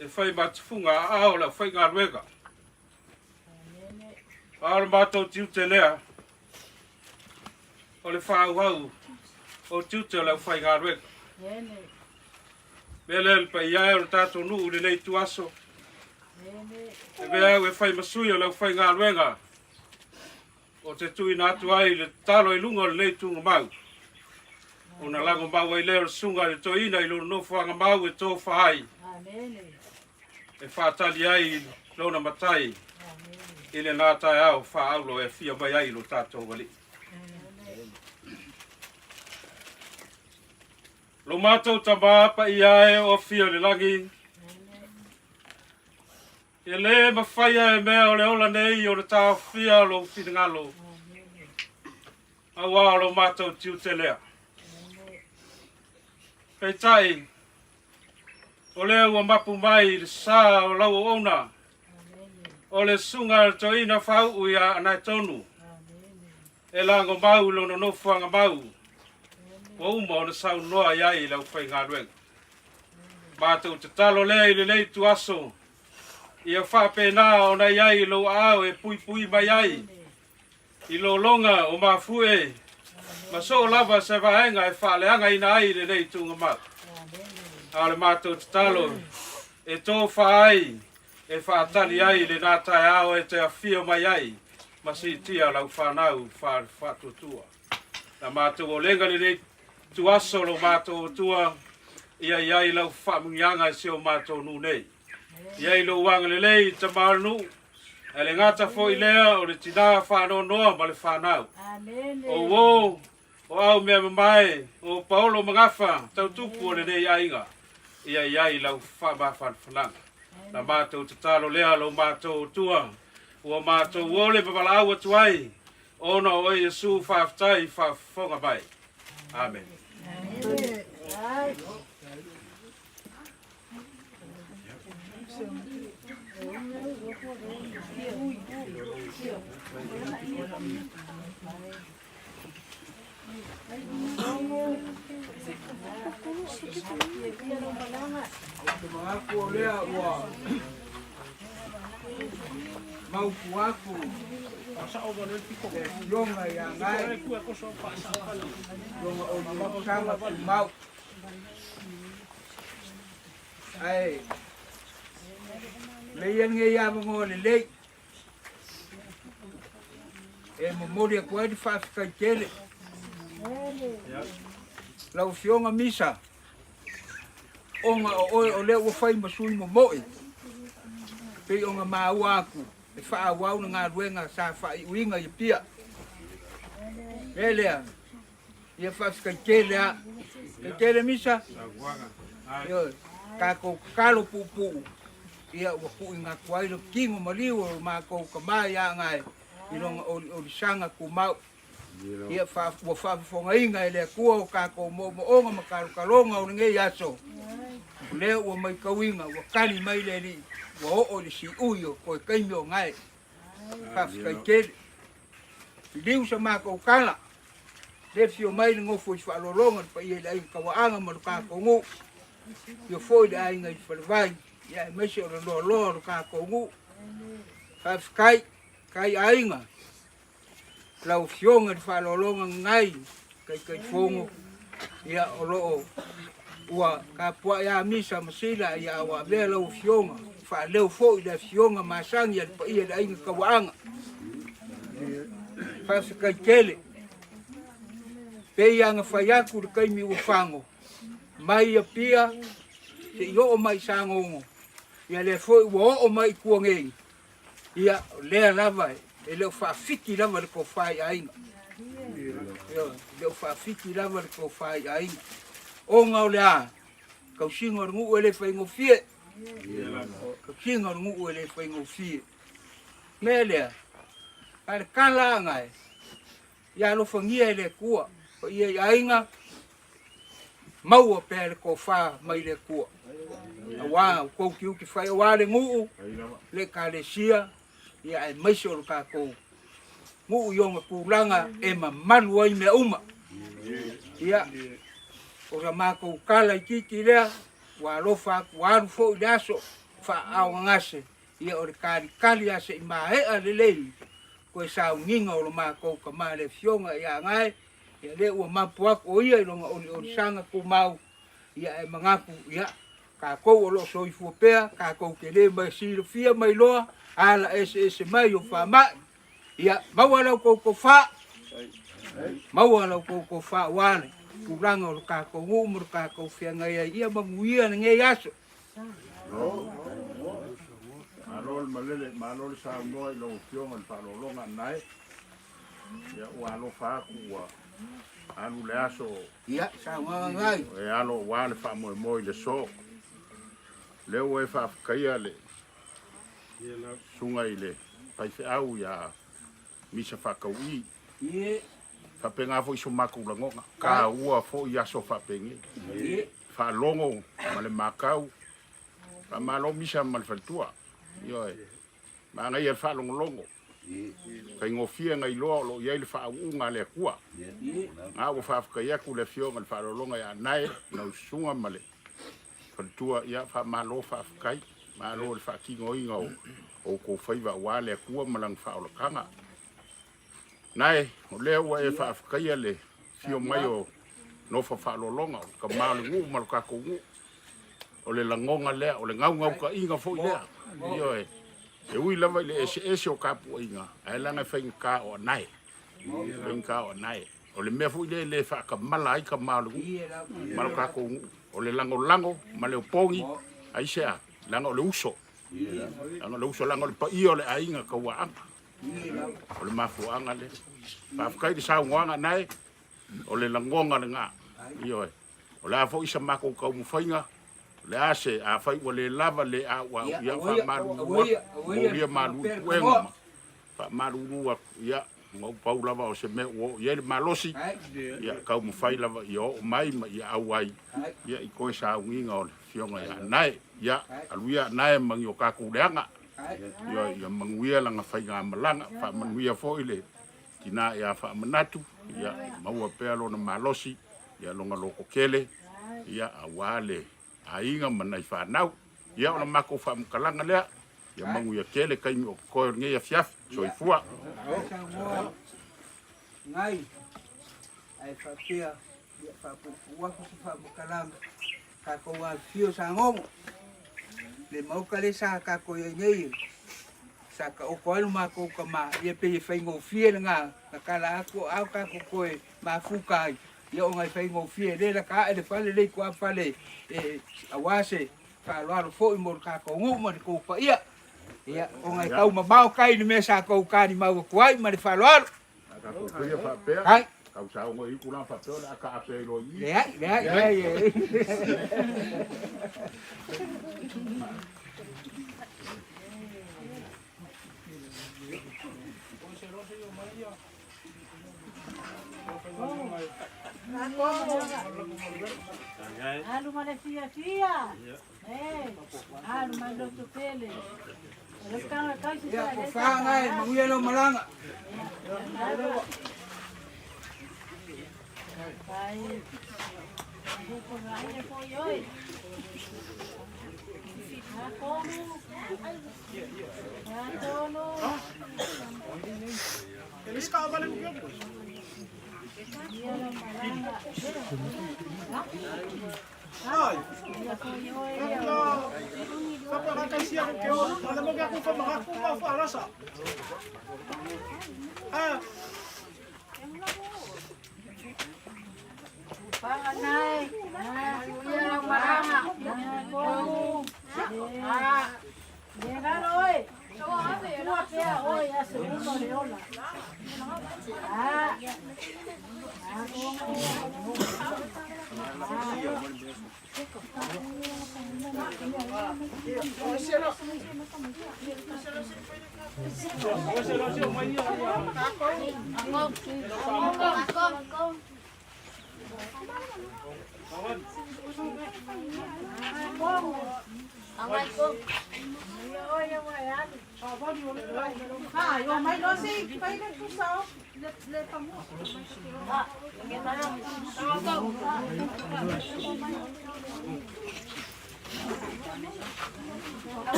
E fai ma tufuga aao o le aufaigaluega. A o le matou tiute lea, o le faaauau o tiute o le aufaigaluega. Mea lea le paia e o le tatou nuu i lenei ituaso, e avea au e fai ma sui o le aufaigaluega ou te tuuina atu ai le tatalo i luga o lenei tuugamau, ona lagomau ai lea o le susuga i le toeaina i lona nofoaga mau e tofa ai, e faatali ai lona matai i lena taeao faaulo e afia mai ai lo tatou Alii. Lo matou Tama paia e o afio i le lagi, E lē mafaia e mea o le ola nei ona taofia lou finagalo, auā o lo matou tiute lea. Peitai, o lea ua mapu mai i le sa o lau auauna, o le susuga a le toeaina faauu ia Anaetonu, e lagomau i lona nofoaga mau ua uma ona saunoa i ai le aufaigaluega. Matou tatalo lea i lenei ituaso, ia faapena ona i ai lou aao e puipui mai ai i lologa o mafuie ma soo lava se vaega e faaleagaina ai lenei tuugamau. A o le matou tatalo e tofa ai e faatali ai lena taeao e te afio mai ai ma siitia lau fanau faatuatua. Na matou olega lenei tuaso lo matou Atua, ia i ai lau faamuiaga i si o matou nuu nei. Ia i lou agalelei i tama o le nuu, ae le gata foi lea o le tinā faanoanoa ma le fanau. O uo, o au mea mamae, o Paolo ma Gafa, tautupu o lenei aiga, ia i ai lau faamafanafanaga. Na matou tatalo lea lo matou Atua, ua matou ole ma valaau atu ai, ona o oe Iesu faafetai faafofoga mai. Amene. Manatu o lea ua mautu atu le afioga ia Gae lona oliolisaga tumau. Ae lei ia lenei avanoa lelei e momoli atu ai le faafetai tele. Lau Afioga Misa, ona o oe o lea ua fai ma sui momoe, pei ona maua atu e faaauau le galuega sa faaiuina i Apia. Le lea, ia faafetai tele lava. Faafetai tele Misa. Ioe, tatou tatalo puupuu, ia ua tuuina atu ai le tino maliu o lo matou tama ia Gae i lona oliolisaga tumau. Ia ua faafofogaina e le Atua o tatou moomooga ma kalokaloga o lenei aso, o lea ua matauina ua tali mai le Alii, ua oo i le siui o toe taimi o Gae. Faafetai tele. Liliu sa matou tala, le afio mai le nofo i faaaloaloga le paia i le aiga Tauaaga ma lo tatou nuu, afio foi le aiga i Falevai, ia aemaise o le loaloa o lo tatou nuu. Faafetai, tai aiga, lau afioga i le faaaloaloga gagai, Taitaifono, ia o lo o ua tapuai a Misa ma Sila, ia ua avea lau afioga faaleo foi le afioga masani a le paia i le aiga Tauaaga. Faafetai tele. Pei lava na fai atu le taimi ua fago, mai Apia seia oo mai i Sanogo, ia lea foi ua oo mai i tua nei, Ia, o lea lava e le o faafiki lava le tofa i aiga. Ioe, e le o faafiki lava le tofa i aiga. Ona o le a? Tausiga o le nuu e le faigofie. Tausiga o le nuu e le faigofie. Mea lea, a le tala a gae, ia alofagia e le Atua, paia i aiga, maua pea le tofa mai le Atua, auā outou tiute fai, auā le nuu, le Ekalesia, ia aemaise o le tatou nuu i ona tulaga e mamalu ai mea uma. Ia, o sa matou tala itiiti lea, ua alofa atu, ua alu foi le aso. faaaaogagase, ia o le kalikali lava se i maea lelei koe sauniga o lo matou tama le Afioga ia Gae, ia lea ua mapu atu o ia i lona oliolisaga tumau, ia ae manatu, ia, tatou o lo o soifua pea, tatou te le ma silafia ma iloa ala eseese mai o faamai, ia maua la outou tofa, maua la outou tofa aua le tulaga o le tatou nuu ma le tatou feagai ai, ia manuia lenei aso. Malo le malele, malo le saunoa i lau Afioga i le faaaloaloga Anae. Ia ua alofa atu ua alu le aso. Ia, saunoaga nai. E alo aua le faamoemoe i le aso. Lea ua e faafetaia le susuga i le faifeau ia Misa Faatauii. Ie. Faapena foi so matou lagona. Taua foi aso faapenei. Ie. Faalogo ma le matau. Faamalo Misa ma le faletua. Ioe. Manaia le faalogologo. Faigofie na iloa o lo o i ai le faauuga a le Atua. A ua faafetai atu le Afioga i le Faaaloaloga ia Anae, lau susuga ma le faletua, ia faamalo faafetai. Malo i le faatinoina o outou faiva aua le Atua ma Lana faaolataga. Nae, o lea ua e faafetaia le afio mai o Nofa Faaaloaloga, o le tama o le nuu ma lo tatou nuu. O le lagona lea, o le naunautaiga foi lea. Ioe. E ui lava i le eseese o tapuaiga, ae leaga e faigata o Anae. Faigata o Anae. O le mea foi lea e le faatamala ai tama o le nuu ma lo tatou nuu. O le lagolago ma le opogi, aisea? Leaga o le uso. Leaga o le uso, leaga o le paia o le aiga tauaana. O le mafuaaga lea. Faafetai i le saunoaga Anae, o le lagona lena. Ioe. O le a foi sa matou taumafaiga, o le a se, afai ua le lava, le auau, ia faamalulu atu, molia malu i puega ma faamalulu atu, ia, na ou pau lava o se mea ua oo i ai le malosi, ia taumafai lava ia oo mai ma ia auai, ia i toe sauniga o le Afioga ia Anae. Ia, alu ia Anae ma ni o tatou leaga, ia, ia manuia lana faigamalaga, faamanuia foi le tina ia Faamanatu, ia maua pea lona malosi, ia lona lototele, ia aua le aiga ma nai fanau. Ia o le matou faamatalaga lea, ia manuia tele taimi o totoe o lenei afiafi. Soifua. Ngai, ae faapea, ia faapuupuu atu se faamatalaga, tatou afifio Sagogo, le maota lea sa tatou i ai nei, sa taoto ai lo matou tama, ia pei e faigofie lena, na tala atu o a tatou toe mafuta ai, ia ona e faigofie lea lata ae le fale le i tuafale e aua se faaaloalo foi mo le tatou nuu ma le tou paia. Ia, ona e tau mamao tai i le mea sa tou talimau atu ai ma le faaaloalo. A tatou faia faapea, Ai. tau saogo i tulaga faapea o le a taape ai loa i i. Leai, leai, leai. Alu ma le fiafia. Eh, alu ma le lototele. O le tanga kai se Ia, ko whāngai, manuia lau malaga. Ai. Ko ngai ko ioi. Ha komu. Ha tonu. Panganai. Ia maranga. Komu. Ha. Llegalo oi. Tua pea oi a segundo le ola. Ha. Ha komu.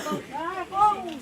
Ah, como?